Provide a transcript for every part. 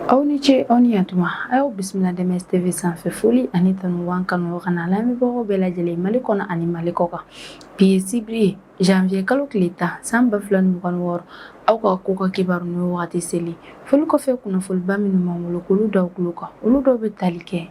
Aw ni ce, aw ni yantuma. A y'aw bisimila DMS TV sanfɛ. Foli ani tanu b'an kanu ka na lamɛnbagaw bɛɛ lajɛlen, Mali kɔnɔ ani Mali kɔ kan. Bi ye sibiri ye, janvier kalo tile 10, san 2026. Aw ka ko ka kibaru n'o wagati seli. Foli kɔfɛ, kunnafoniba minnu b'an bolo k'olu da tulo kan, olu dɔw bɛ tali kɛ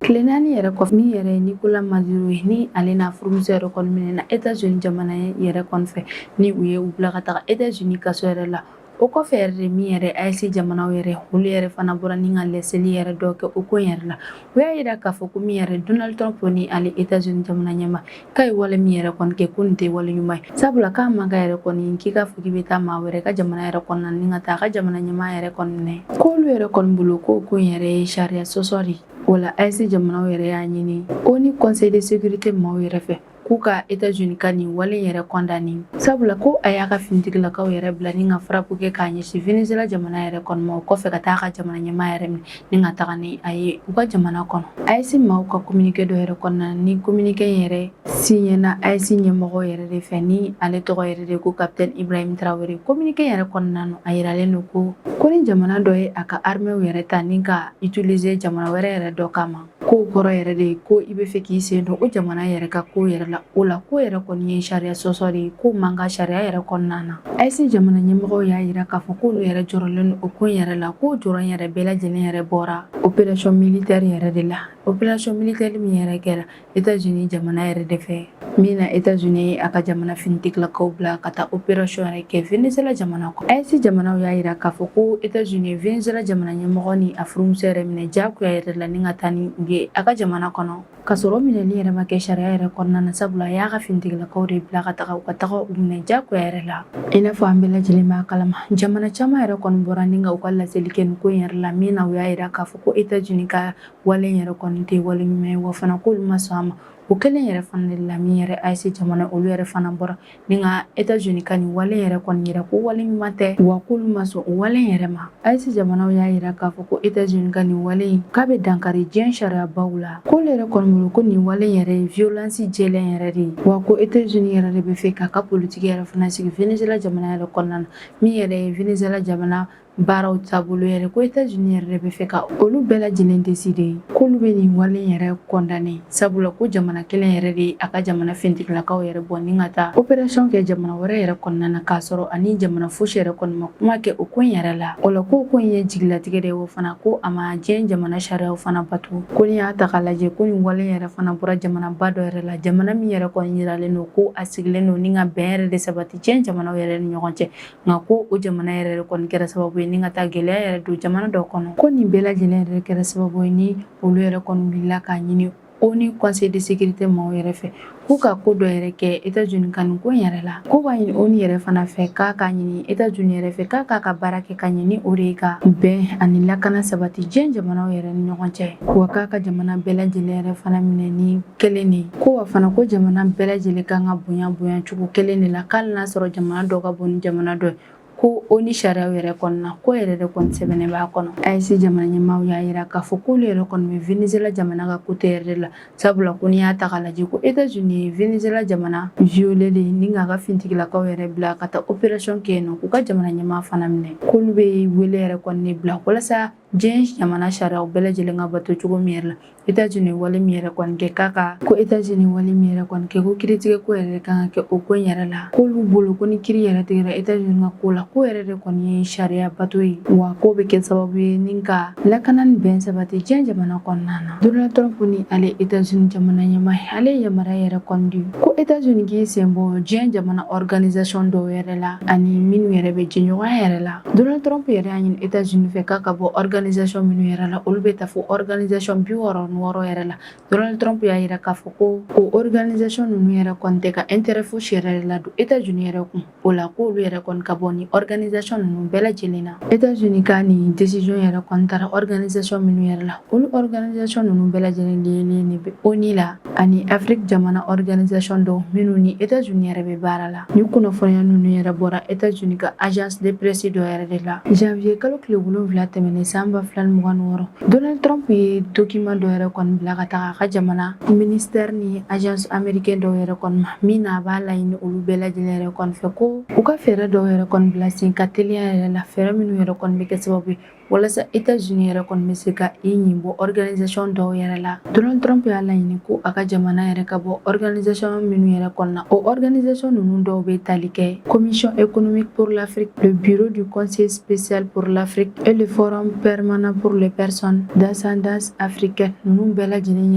tile 4 yɛrɛ kɔfɛ, min yɛrɛ ye Nicolas Maduro ye, ni ale n'a furumuso yɛrɛ kɔni minɛna États-Unis jamana yɛrɛ kɔni fɛ, ni u ye u bila ka taga États-Unis kaso yɛrɛ la. O kɔfɛ yɛrɛ de, min yɛrɛ AES jamanaw yɛrɛ, olu yɛrɛ fana bɔra ni ka laseli yɛrɛ dɔ kɛ o ko yɛrɛ la. U y'a jira k'a fɔ ko min yɛrɛ Donald Trump ni ale États-Unis jamana ɲɛmaa, k'a ye wale min yɛrɛ kɔni kɛ, ko nin tɛ wale ɲuman ye, sabula k'a man kan yɛrɛ kɔni k'i k'a fɔ k'i bɛ taa maa wɛrɛ ka jamana yɛrɛ kɔnɔna ni ka taa a ka jamana ɲɛmaa yɛrɛ kɔni minɛ. K'olu yɛrɛ kɔni bolo, k'o ko in yɛrɛ ye sariya sɔsɔ de ye. O la, AES jamanaw yɛrɛ y'a ɲini ONU Conseil de sécurité maaw yɛrɛ fɛ k'u ka États-Unis ka nin wale yɛrɛ condamner, sabula ko a y'a ka finitigilakaw yɛrɛ bila ni ka frappe kɛ k'a ɲɛsin Venezuela jamana yɛrɛ kɔnɔ ma. O kɔfɛ, ka taa a ka jamana ɲɛmaa yɛrɛ minɛ ni ka taga ni a ye u ka jamana kɔnɔ. AES maaw ka communiqué dɔ yɛrɛ kɔnɔna, ni communiqué in yɛrɛ signé AES ɲɛmɔgɔ yɛrɛ de fɛ, ni ale tɔgɔ yɛrɛ de ko capitaine Ibrahim Traoré, communiqué yɛrɛ kɔnɔna na, a yiralen don ko ni jamana dɔ ye a ka armée yɛrɛ ta ni ka utiliser jamana wɛrɛ yɛrɛ dɔ kama, k'o kɔrɔ yɛrɛ de ko i bɛ fɛ k'i sen don o jamana yɛrɛ ka ko yɛrɛ la. O la, ko yɛrɛ kɔni ye sariya sɔsɔ de ye, ko man ka sariya yɛrɛ kɔnɔna na. AES jamana ɲɛmɔgɔw y'a jira k'a fɔ k'olu yɛrɛ jɔrɔlen don o ko yɛrɛ la, k'o jɔrɔ yɛrɛ bɛɛ lajɛlen yɛrɛ bɔra opération militaire yɛrɛ de la, opération militaire min yɛrɛ kɛra États-Unis jamana yɛrɛ de fɛ, min na États-Unis a ka jamana finitigilakaw bila ka taa opération yɛrɛ kɛ Venezuela jamana kɔnɔ. AES jamanaw y'a jira k'a fɔ ko États-Unis Venezuela jamana ɲɛmɔgɔ ni a furumuso yɛrɛ minɛ diyagoya yɛrɛ la ni ka taa ni u ye a ka jamana kɔnɔ, ka sɔrɔ minɛli yɛrɛ ma kɛ sariya yɛrɛ kɔnɔna na, sabula a y'a ka finitigilakaw de bila ka taga u ka taga u minɛ diyagoya yɛrɛ la. I n'a fɔ an bɛɛ lajɛlen b'a kalama, jamana caman yɛrɛ kɔni bɔra ni ka u ka laseli kɛ nin ko in yɛrɛ la, min na u y'a jira k'a fɔ ko États-Unis ka wale yɛrɛ kɔni tɛ wale ɲuman ye, wa fana k'olu ma sɔn a ma. O kelen yɛrɛ fana de la, min yɛrɛ AES jamana, olu yɛrɛ fana bɔra ni ka États-Unis ka nin wale yɛrɛ kɔni yɛrɛ ko wale ɲuman tɛ, wa k'olu ma sɔn o wale yɛrɛ ma. AES jamanaw y'a jira k'a fɔ ko États-Unis ka nin wale in, k'a bɛ dankari diɲɛ sariyabaw la, k'olu yɛrɛ kɔni bolo, ko nin wale yɛrɛ ye violence jɛlen yɛrɛ de ye, wa ko États-Unis yɛrɛ de bɛ fɛ k'a ka politique yɛrɛ fana sigi Venezuela jamana yɛrɛ kɔnɔna na, min yɛrɛ ye Venezuela jamana baaraw taabolo yɛrɛ, ko États-Unis yɛrɛ de bɛ fɛ ka olu bɛɛ lajɛlen décider. K'olu bɛ nin wale yɛrɛ condamner, sabula ko jamana kelen yɛrɛ de a ka jamana finitigilakaw yɛrɛ bɔ ni ka taa opération kɛ jamana wɛrɛ yɛrɛ kɔnɔna na, k'a sɔrɔ ani jamana fosi yɛrɛ kɔni ma kuma kɛ o ko in yɛrɛ la. O la, ko in ye jigilatigɛ de ye, o fana ko a ma diɲɛ jamana sariyaw fana bato. Ko n'i y'a ta k'a lajɛ, ko nin wale yɛrɛ fana bɔra jamanaba dɔ yɛrɛ la, jamana min yɛrɛ kɔni yiralen don ko a sigilen don ni ka bɛn yɛrɛ de sabati diɲɛ jamanaw yɛrɛ ni ɲɔgɔn cɛ, nka ko o jamana yɛrɛ kɔni kɛra sababu ye ni ka taa gɛlɛya yɛrɛ don jamana dɔ kɔnɔ. Ko nin bɛɛ lajɛlen yɛrɛ kɛra sababu ye ni olu yɛrɛ kɔni wulila k'a ɲini ONU Conseil de sécurité maaw yɛrɛ fɛ k'u ka ko dɔ yɛrɛ kɛ États-Unis ka nin ko in yɛrɛ la. Ko b'a ɲini ONU yɛrɛ fana fɛ k'a ɲini États-Unis yɛrɛ fɛ k'a ka baara kɛ ka ɲɛ, ni o de ye ka bɛn ani lakana sabati diɲɛ jamanaw yɛrɛ ni ɲɔgɔn cɛ, wa k'a ka jamana bɛɛ lajɛlen yɛrɛ fana minɛ ni kelen de ko, wa fana ko jamana bɛɛ lajɛlen kan ka bonya bonya cogo kelen de la, k'ale n'a sɔrɔ jamana dɔ ka bon ni jamana dɔ ye. Ko ONU sariyaw yɛrɛ kɔnɔna, ko yɛrɛ de kɔni sɛbɛnnen b'a kɔnɔ. AES jamana ɲɛmaaw y'a jira k'a fɔ k'olu yɛrɛ kɔni bɛ Venezuela jamana ka côté yɛrɛ de la, sabula ko n'i y'a ta k'a lajɛ, ko États-Unis ye Venezuela jamana violé de ni k'a ka finitigilakaw yɛrɛ bila ka taa opération kɛ yen nɔ, k'u ka jamana ɲɛmaa fana minɛ. K'olu bɛ wele yɛrɛ kɔni bila walasa diɲɛ jamana sariyaw bɛɛ lajɛlen ka bato cogo min yɛrɛ la. États-Unis wale min yɛrɛ kɔni kɛ, k'a ka ko États-Unis wale min yɛrɛ kɔni kɛ, ko kiiritigɛ ko yɛrɛ kan ka kɛ o ko in yɛrɛ la. K'olu bolo, ko ni kiiri yɛrɛ tigɛra États-Unis ka ko la, ko yɛrɛ de kɔni ye sariya bato ye, wa k'o bɛ kɛ sababu ye ni ka lakana ni bɛn sabati diɲɛ jamana kɔnɔna na. Donald Trump ni ale États-Unis jamana ɲɛmaa ye, ale ye yamaruya yɛrɛ kɔni di ko États-Unis k'i sen bɔ diɲɛ jamana organisation dɔw yɛrɛ la ani minnu yɛrɛ bɛ jɛɲɔgɔnya yɛrɛ la. Donald Trump yɛrɛ y'a ɲini États-Unis fɛ k'a ka bɔ organisation minnu yɛrɛ la, olu bɛ taa fo organisation 66 yɛrɛ la. Donald Trump y'a jira k'a fɔ ko o organisation ninnu yɛrɛ kɔni tɛ ka intérêt fosi yɛrɛ la don États-Unis yɛrɛ kun. O la, k'olu yɛrɛ kɔni ka bɔ ni organisation ninnu bɛɛ lajɛlen na. États-Unis ka nin décision yɛrɛ kɔni taara organisation minnu yɛrɛ la, olu organisation ninnu bɛɛ lajɛlen liélen de bɛ ONU la ani Afrique jamana organisation dɔw minnu ni États-Unis yɛrɛ bɛ baara la. Ni kunnafoniya ninnu yɛrɛ bɔra États-Unis ka agence de presse dɔ yɛrɛ de la, janvier kalo tile 7 tɛmɛnen san. san 2026, Donald Trump ye document dɔ yɛrɛ kɔni bila ka taga a ka jamana ministère ni agence américain dɔw yɛrɛ kɔni ma, min na a b'a laɲini olu bɛɛ lajɛlen yɛrɛ kɔni fɛ ko u ka fɛɛrɛ dɔw yɛrɛ kɔni bila sen ka teliya yɛrɛ la, fɛɛrɛ minnu yɛrɛ kɔni bɛ kɛ sababu ye walasa États-Unis yɛrɛ kɔni bɛ se ka i ɲin bɔ organisation dɔw yɛrɛ la. Donald Trump y'a laɲini ko a ka jamana yɛrɛ ka bɔ organisation minnu yɛrɛ kɔnɔna na, o organisation ninnu dɔw bɛ tali kɛ Commission économique pour l'Afrique, le Bureau du Conseil spécial pour l'Afrique et le Forum permanent pour les personnes d'ascendance africaine. Ninnu bɛɛ lajɛlen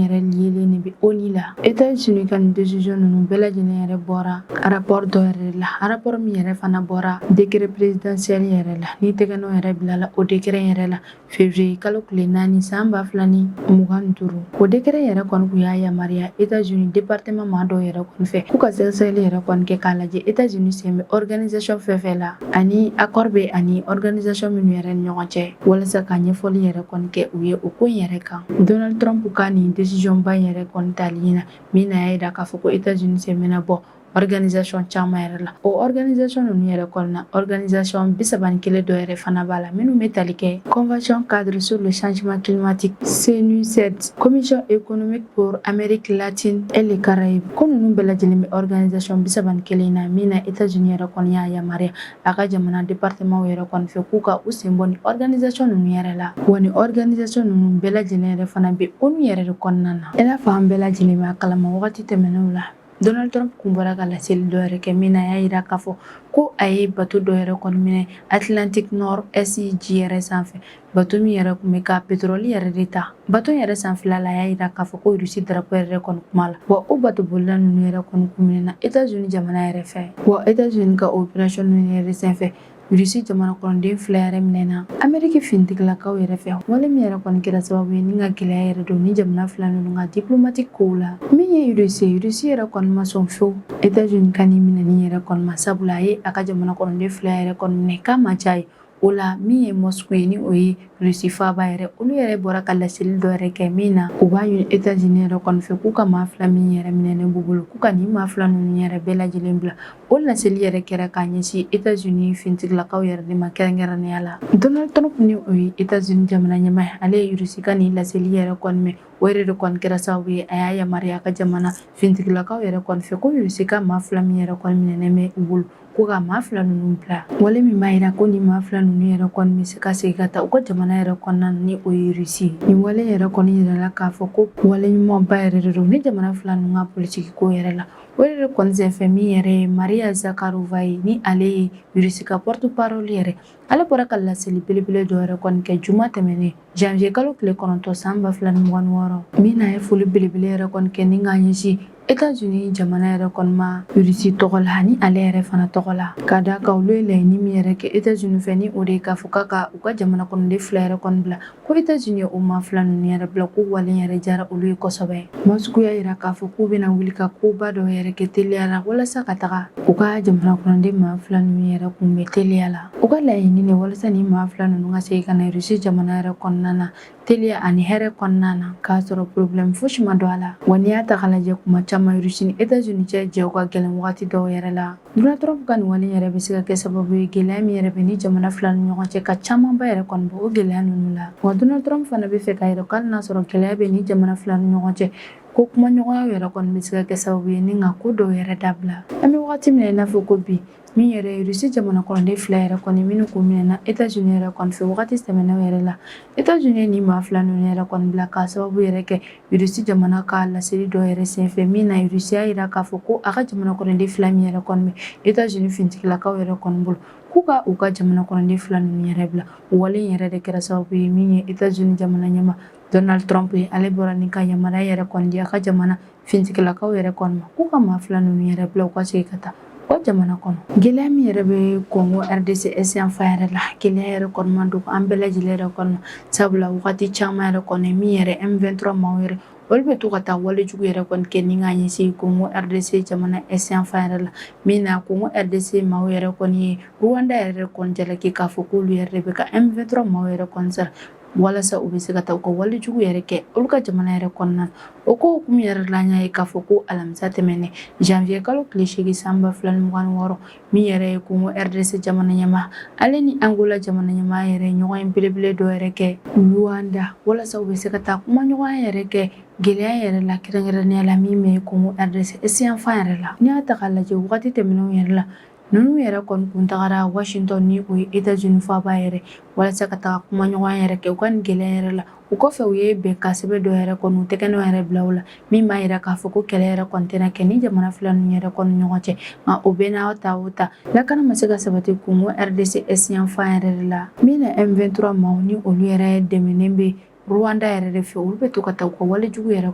yɛrɛ liélen de bɛ ONU la. États-Unis ka nin décision ninnu bɛɛ lajɛlen yɛrɛ bɔra rapport dɔ yɛrɛ la, rapport min yɛrɛ fana bɔra décret présidentiel yɛrɛ la, ni tɛgɛnɔ yɛrɛ bilala o décret yɛrɛ la février kalo tile 4 san 2025. O décret yɛrɛ kɔni kun y'a yamaruya États-Unis département maa dɔw yɛrɛ kɔni fɛ k'u ka sɛgɛsɛgɛli yɛrɛ kɔni kɛ k'a lajɛ États-Unis sen bɛ organisation fɛn fɛn la ani accord bɛ ani organisation minnu yɛrɛ ni ɲɔgɔn cɛ, walasa ka ɲɛfɔli yɛrɛ kɔni kɛ u ye o ko in yɛrɛ kan. Donald Trump ka nin décision ba in yɛrɛ kɔni tali na, min na y'a jira k'a fɔ ko États-Unis sen bɛna bɔ organisation caman yɛrɛ la, o organisation ninnu yɛrɛ kɔnɔna, organisation 31 dɔ yɛrɛ fana b'a la minnu bɛ tali kɛ Convention cadre sur le changement climatique, CNUCED, Commission économique pour Amérique latine et les Caraïbes. Ko ninnu bɛɛ lajɛlen bɛ organisation 31 na, min na États-Unis yɛrɛ kɔni y'a yamaruya a ka jamana département yɛrɛ kɔni fɛ k'u ka u sen bɔ ni organisation ninnu yɛrɛ la. Wa ni organisation ninnu bɛɛ lajɛlen yɛrɛ fana bɛ ONU yɛrɛ de kɔnɔna na. I n'a fɔ an bɛɛ lajɛlen b'a kalama, wagati tɛmɛnenw la, Donald Trump kun bɔra ka laseli dɔ yɛrɛ kɛ, min na a y'a jira k'a fɔ ko a ye bato dɔ yɛrɛ kɔni minɛ Atlantique Nord Est ji yɛrɛ sanfɛ, bato min yɛrɛ kun bɛ ka pétrole yɛrɛ de ta. Bato yɛrɛ sanfɛla la, a y'a jira k'a fɔ ko Russie drapeau yɛrɛ kɔni kuma la. Wa o bato bolila ninnu yɛrɛ kɔni kun minɛna États-Unis jamana yɛrɛ fɛ. Wa États-Unis ka opération ninnu yɛrɛ senfɛ, Russie jamana kɔnɔden fila yɛrɛ minɛna Ameriki finitigilakaw yɛrɛ fɛ, wale min yɛrɛ kɔni kɛra sababu ye ni ka gɛlɛya yɛrɛ don ni jamana fila ninnu ka diplomatique kow la. Min ye Russie, Russie yɛrɛ kɔni ma sɔn fiyewu États-Unis ka nin minɛni yɛrɛ kɔni ma, sabula a ye a ka jamana kɔnɔden fila yɛrɛ kɔni minɛ k'a ma diya ye. O la, min ye Moscou ye, ni o ye Russie faaba yɛrɛ, olu yɛrɛ bɔra ka laseli dɔ yɛrɛ kɛ, min na u b'a ɲini États-Unis yɛrɛ kɔni fɛ k'u ka maa fila min yɛrɛ minɛnen b'u bolo, k'u ka nin maa fila ninnu yɛrɛ bɛɛ lajɛlen bila. O laseli yɛrɛ kɛra k'a ɲɛsin États-Unis finitigilakaw yɛrɛ de ma kɛrɛnkɛrɛnnenya la. Donald Trump, ni o ye États-Unis jamana ɲɛmaa ye, ale ye Russie ka nin laseli yɛrɛ kɔni mɛn. O yɛrɛ de kɔni kɛra sababu ye a y'a yamaruya a ka jamana finitigilakaw yɛrɛ kɔni fɛ ko Russie ka maa fila min yɛrɛ kɔni minɛnen bɛ u bolo, ko ka maa fila ninnu bila. Wale min b'a jira ko nin maa fila ninnu yɛrɛ kɔni bɛ se ka segin ka taa u ka jamana yɛrɛ kɔnɔna na, ni o ye Russie. Nin wale yɛrɛ kɔni yirala k'a fɔ ko wale ɲumanba yɛrɛ de don ni jamana fila ninnu ka politiki ko yɛrɛ la. O yɛrɛ kɔni senfɛ, min yɛrɛ ye Maria Zakharova ye, ni ale ye Russie ka porte parole yɛrɛ, ale bɔra ka laseli belebele dɔ yɛrɛ kɔni kɛ juma tɛmɛnen, janvier kalo tile 9 san 2026, min na ye foli belebele yɛrɛ kɔni kɛ ni k'a ɲɛsin États-Unis jamana yɛrɛ kɔni ma Russie tɔgɔ la ani ale yɛrɛ fana tɔgɔ la, ka da kan olu ye laɲini min yɛrɛ kɛ États-Unis fɛ, ni o de ye k'a fɔ k'a ka u ka jamana kɔnɔden fila yɛrɛ kɔni bila, ko États-Unis o maa fila ninnu yɛrɛ bila, ko wale yɛrɛ diyara olu ye kosɛbɛ. Moscou y'a jira k'a fɔ k'u bɛna wuli ka koba dɔ yɛrɛ kɛ teliya la walasa ka taga u ka jamana kɔnɔden maa fila ninnu yɛrɛ kunbɛn teliya la. U ka laɲini de walasa ni maa fila ninnu ka segin ka na Russie jamana yɛrɛ kɔnɔna na teliya ani hɛrɛ kɔnɔna na, k'a sɔrɔ problème fosi ma don a la. Wa n'i y'a ta k'a lajɛ, kuma caman Russie ni États-Unis cɛ jɛw ka gɛlɛn wagati dɔw yɛrɛ la. Donald Trump ka nin wale yɛrɛ bɛ se ka kɛ sababu ye gɛlɛya min yɛrɛ bɛ ni jamana fila ni ɲɔgɔn cɛ, ka camanba yɛrɛ kɔni bɔ o gɛlɛya ninnu la. Wa Donald Trump fana bɛ fɛ k'a yira k'hali n'a sɔrɔ gɛlɛya bɛ ni jamana fila ni ɲɔgɔn cɛ, ko kumaɲɔgɔnya yɛrɛ kɔni bɛ se ka kɛ sababu ye ni ka ko dɔw yɛrɛ dabila. An bɛ wagati min na i n'a fɔ ko bi, min yɛrɛ ye Russie jamana kɔnɔden fila yɛrɛ kɔni minnu kun minɛna États-Unis yɛrɛ kɔni fɛ wagati tɛmɛnenw yɛrɛ la, États-Unis ye nin maa fila ninnu yɛrɛ kɔni bila k'a sababu yɛrɛ kɛ Russie jamana ka laseli dɔ yɛrɛ senfɛ, min na Russie y'a jira k'a fɔ ko a ka jamana kɔnɔden fila min yɛrɛ kɔni bɛ États-Unis finitigilakaw yɛrɛ kɔni bolo, k'u ka u ka jamana kɔnɔden fila ninnu yɛrɛ bila. O wale in yɛrɛ de kɛra sababu ye min ye États-Unis jamana ɲɛmaa Donald Trump ye, ale bɔra ni ka yamaruya yɛrɛ kɔni di a ka jamana finitigilakaw yɛrɛ kɔni ma k'u ka maa fila ninnu yɛrɛ bila, u ka segin ka taa o jamana kɔnɔ. Gɛlɛya min yɛrɛ bɛ Congo RDC Est yanfan yɛrɛ la, gɛlɛya yɛrɛ kɔni ma dogo an bɛɛ lajɛlen yɛrɛ kɔnɔ, sabula wagati caman yɛrɛ kɔni, min yɛrɛ M23 maaw yɛrɛ, olu bɛ to ka taa walejugu yɛrɛ kɔni kɛ ni k'a ɲɛsin Congo RDC jamana Est yanfan yɛrɛ la, min na Congo RDC maaw yɛrɛ kɔni ye Rwanda yɛrɛ kɔni jalaki k'a fɔ k'olu yɛrɛ de bɛ ka M23 maaw yɛrɛ kɔni sara. Walasa u bɛ se ka taa u ka walejugu yɛrɛ kɛ olu ka jamana yɛrɛ kɔnɔna na. O ko hukumu yɛrɛ la, an y'a ye k'a fɔ ko alamisa tɛmɛnen, janvier kalo tile 8 san 2026, min yɛrɛ ye Congo RDC jamana ɲɛmaa, ale ni Angola jamana ɲɛmaa yɛrɛ ɲɔgɔn ye belebele dɔ yɛrɛ kɛ Luanda, walasa u bɛ se ka taa kumaɲɔgɔnya yɛrɛ kɛ gɛlɛya yɛrɛ la, kɛrɛnkɛrɛnnenya la min bɛ Congo RDC Est yanfan yɛrɛ la. N'i y'a ta k'a lajɛ, wagati tɛmɛnenw yɛrɛ la, ninnu yɛrɛ kɔni kun tagara Washington, ni o ye États-Unis faaba yɛrɛ, walasa ka taga kumaɲɔgɔnya yɛrɛ kɛ u ka nin gɛlɛya yɛrɛ la. O kɔfɛ, u ye bɛnkan sɛbɛn dɔ yɛrɛ kɔni u tɛgɛ nɔ yɛrɛ bila o la, min b'a yira k'a fɔ ko kɛlɛ yɛrɛ kɔni tɛna kɛ ni jamana fila ninnu yɛrɛ kɔni ɲɔgɔn cɛ. Nka o bɛɛ n'a ta o ta, lakana ma se ka sabati Congo RDC Est yanfan yɛrɛ de la, min na M23 maaw, ni olu yɛrɛ dɛmɛnen bɛ Rwanda yɛrɛ de fɛ, olu bɛ to ka taa u ka walejugu yɛrɛ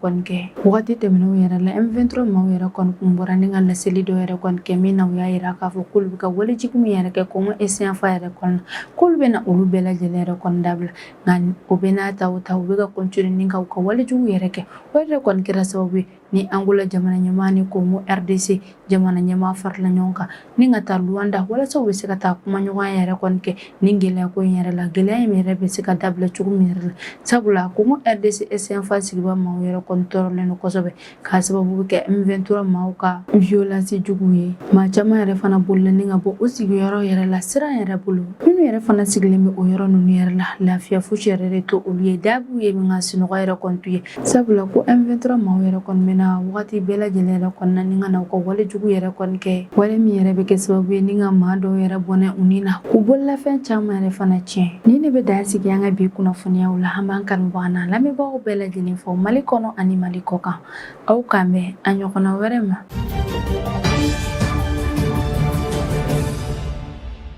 kɔni kɛ. Wagati tɛmɛnenw yɛrɛ la, M23 maaw yɛrɛ kɔni kun bɔra ni ka laseli dɔ yɛrɛ kɔni kɛ, min na u y'a yira k'a fɔ k'olu bɛ ka walejugu min yɛrɛ kɛ Congo Est yanfan yɛrɛ kɔnɔ, k'olu bɛna olu bɛɛ lajɛlen yɛrɛ kɔni dabila. Nka o bɛɛ n'a ta o ta, u bɛ ka continuer ni ka u ka walejugu yɛrɛ kɛ. O yɛrɛ kɔni kɛra sababu ye ni Angola jamana ɲɛmaa ni Congo RDC jamana ɲɛmaa farala ɲɔgɔn kan ni ka taa Luanda, walasa u bɛ se ka taa kumaɲɔgɔnya yɛrɛ kɔni kɛ ni gɛlɛya ko in yɛrɛ la, gɛlɛya in yɛrɛ bɛ se ka dabila cogo min yɛrɛ la, sabula Congo RDC Est yanfan sigibaa maaw yɛrɛ kɔni tɔɔrɔlen don kosɛbɛ k'a sababu kɛ M23 maaw ka violence jugu ye. Maa caman yɛrɛ fana bolila ni ka bɔ o sigiyɔrɔ yɛrɛ la siran yɛrɛ bolo. Minnu yɛrɛ fana sigilen bɛ o yɔrɔ ninnu yɛrɛ la, lafiya fosi yɛrɛ de t'olu ye, da b'u ye min ka sunɔgɔ yɛrɛ kɔni t'u ye, sabula ko M23 maaw yɛrɛ kɔni bɛna wagati bɛɛ lajɛlen yɛrɛ kɔnɔna ni ka na u ka wale jugu yɛrɛ kɔni kɛ, wale min yɛrɛ bɛ kɛ sababu ye ni ka maa dɔw yɛrɛ bɔnɛ u ni na, k'u bololafɛn caman yɛrɛ fana tiɲɛ. Nin de bɛ dan sigi an ka bi kunnafoniyaw la. An b'an kanubagaw n'an lamɛnbagaw bɛɛ lajɛlen fo Mali kɔnɔ ani Mali kɔ kan. Aw k'an bɛn a ɲɔgɔnna wɛrɛ ma.